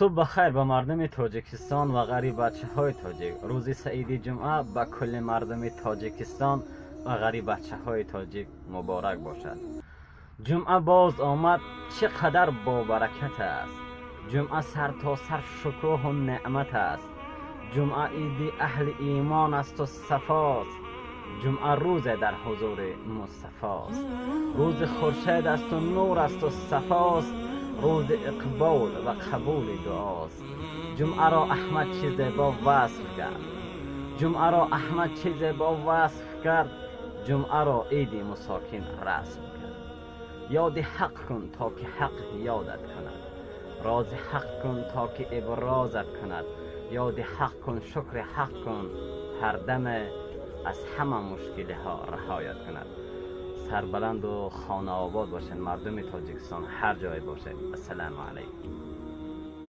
Субҳ бахайр ба мардуми Тоҷикистон ва ғариббачаҳои тоҷик. Рӯзи саиди ҷумъа ба кулли мардуми Тоҷикистон ва ғариббачаҳои тоҷик муборак бошад. Ҷумъа боз омад, чӣ қадар бобаракат аст. Ҷумъа сар то сар шукӯҳу неъмат аст. Ҷумъа иди аҳли имон асту сафост. Ҷумъа рӯзе дар ҳузури Мустафост. Рӯзи хуршед асту нур асту сафост. Рӯзи иқбол ва қабули дуост. Ҷумъаро Аҳмад чӣ зебо васф кард. Ҷумъаро Аҳмад чӣ зебо васф кард. Ҷумъаро иди мусокин расм кард. Ёди ҳақ кун, то ки ҳақ ёдат кунад. Рози ҳақ кун, то ки иброзат кунад. Ёди ҳақ кун, шукри ҳақ кун ҳар даме, аз ҳама мушкилиҳо раҳоят кунад. Сарбаланду хонаобод бошед, мардуми Тоҷикистон, ҳар ҷое бошед. Ассалому алайкум.